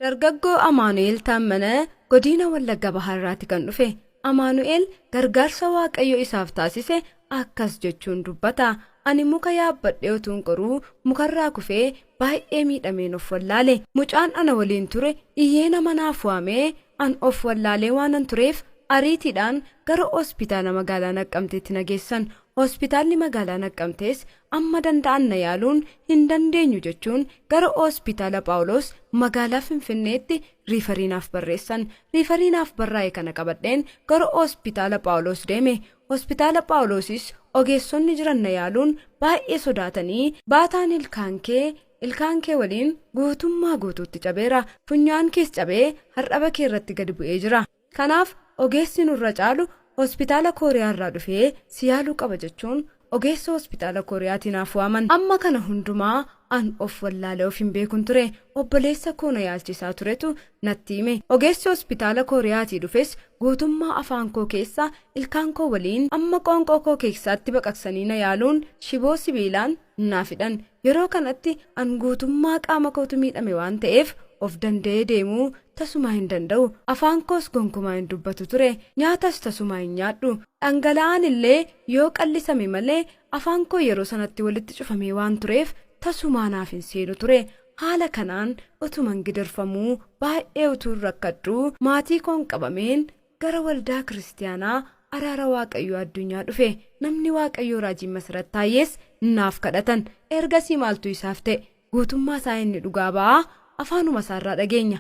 Dargaggoo Amaanu'eel Taammanaa Godina Wallagga Bahaa irraati kan dhufe. Amaanu'eel gargaarsa Waaqayyo isaaf taasise akkas jechuun dubbata. Ani muka yaabbadhee utuun qoruu mukarraa kufee baay'ee miidhameen of wallaale. Mucaan ana waliin ture iyyee nama naaf waamee an of wallaalee waanan tureef ariitiidhaan gara hospitaala magaalaa Naqqamteetti na geessan. Hospitaalli magaalaa Naqqamtees amma danda'an na yaaluun hin dandeenyu jechuun gara hospitaala Phaawulos magaalaa Finfinneetti refer naaf barreessan. Refer naaf barraa'e kana qabadheen gara hospitaala Phaawulos deeme. Hospitaala Phaawulosis ogeessonni jiran na yaaluun baay'ee sodaatanii, baataan ilkaan kee waliin guutummaa guutuutti cabeera. Funyaan kees cabee har'aba kee irratti gadi bu'ee jira. Kanaaf ogeessi nurra caalu hospitaala Kooriyaa irraa dhufee si yaaluu qaba jechuun ogeessa hospitaala Kooriyaatiin naaf waaman. Amma kana hundumaa an of wallaalee of hin beekun ture. Obboleessa koo na yaalchisaa turetu natti hime. Ogeessi hospitaala Kooriyaatii dhufes guutummaa afaan koo keessa ilkaan koo waliin amma qoonqoo koo keessaatti baqaqsanii na yaaluun shiboo sibiilaan naaf hidhan. Yeroo kanatti an guutummaa qaama kootu miidhame waan ta'eef of danda'ee deemuu tasumaa hin danda'u. Afaan koos gonkumaa hin dubbatu ture. Nyaatas tasumaa hin nyaadhu. Dhangala'aan illee yoo qallisame malee afaan koo yeroo sanatti walitti cufamee waan tureef tasumaa naaf hin seenu ture. Haala kanaan utuman gidirfamuu, baay'ee utuun rakkadhuu, maatii koon qabameen gara Waldaa Kiristiyaanaa Araara Waaqayyoo Addunyaa dhufe. Namni Waaqayyoo Raajiin Masarat Taayyees naaf kadhatan. Ergasii maaltu isaaf ta'e? Guutummaa isaa inni dhugaa ba'aa, afaanuma isaarraa dhageenya.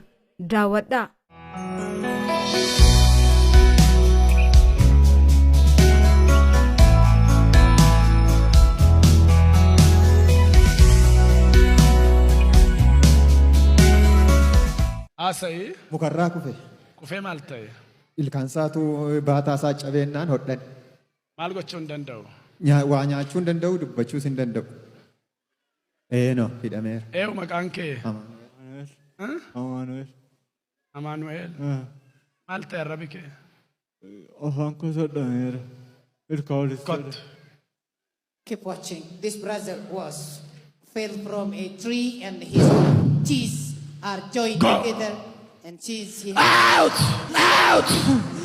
Daawwadhaa. Haasa'i. Mukarraa kufe. Kufee maal ta'e? Ilkaan isaatu baataa isaa cabeennaan hodhan. Maal gochuu hin danda'u? Waa nyaachuu hin danda'u, dubbachuus hin danda'u. Eenoo hidhameera. Eewu maqaan kee? Amaanu'el. Huh? Amaanu'el. Amaanu'el. Maal ta'e arrabi kee? Afaan koo hodhameera. Ilkaan walitti Kottu. Keep watching. This brother was fell from a tree and his teeth are joined Go. together. And since he Out! Out!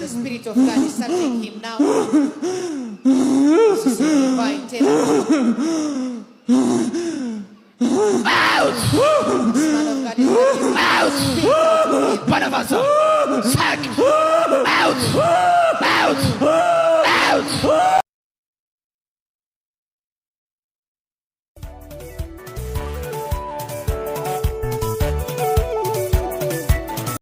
the Spirit of God is serving him.